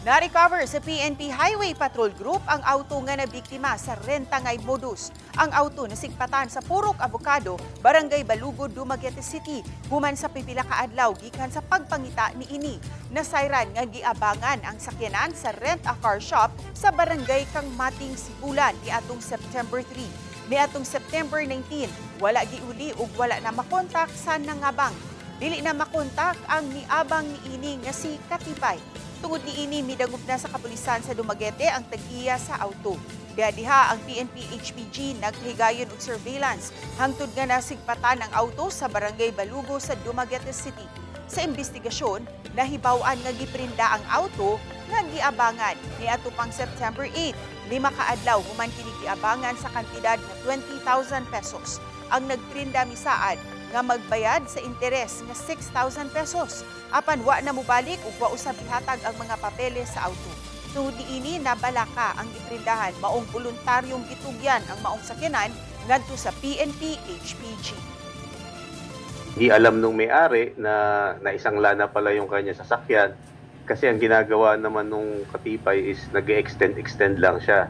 Na-recover sa PNP Highway Patrol Group ang auto nga nabiktima sa rentangay modus. Ang auto nasigpatan sa Purok Avocado, Barangay Balugod, Dumaguete City, human sa pipila ka adlaw gikan sa pagpangita niini. Nasayran nga giabangan ang sakyanan sa rent-a-car shop sa Barangay Kangmating, Sibulan niadtong September 3. Niadtong September 19, wala giuli ug wala na makontak sa nangabang. Dili na makontak ang niabang niini nga si Katipay. Tungod niini, midangop na sa kapulisan sa Dumaguete ang tag-iya sa auto. Diha ang PNP HPG naghigayon og surveillance hangtod nga nasigpatan ang auto sa Barangay Balugo sa Dumaguete City. Sa investigasyon, nahibaw-an nga giprinda ang auto nga giabangan niadto pang September 8, 5 ka adlaw human kini giabangan sa kantidad nga 20,000 pesos. Ang nagprinda misaad nga magbayad sa interes nga 6,000 pesos. Apan wa na mobalik ug wa usab ihatag ang mga papeles sa auto. Tungod niini, nabalaka ang giprindahan, maong voluntaryong gitugyan ang maong sakyanan ngadto sa PNP HPG. Hindi alam nung may-ari na naisangla na pala yung kanya sasakyan kasi ang ginagawa naman nung katipay is nag extend extend lang siya.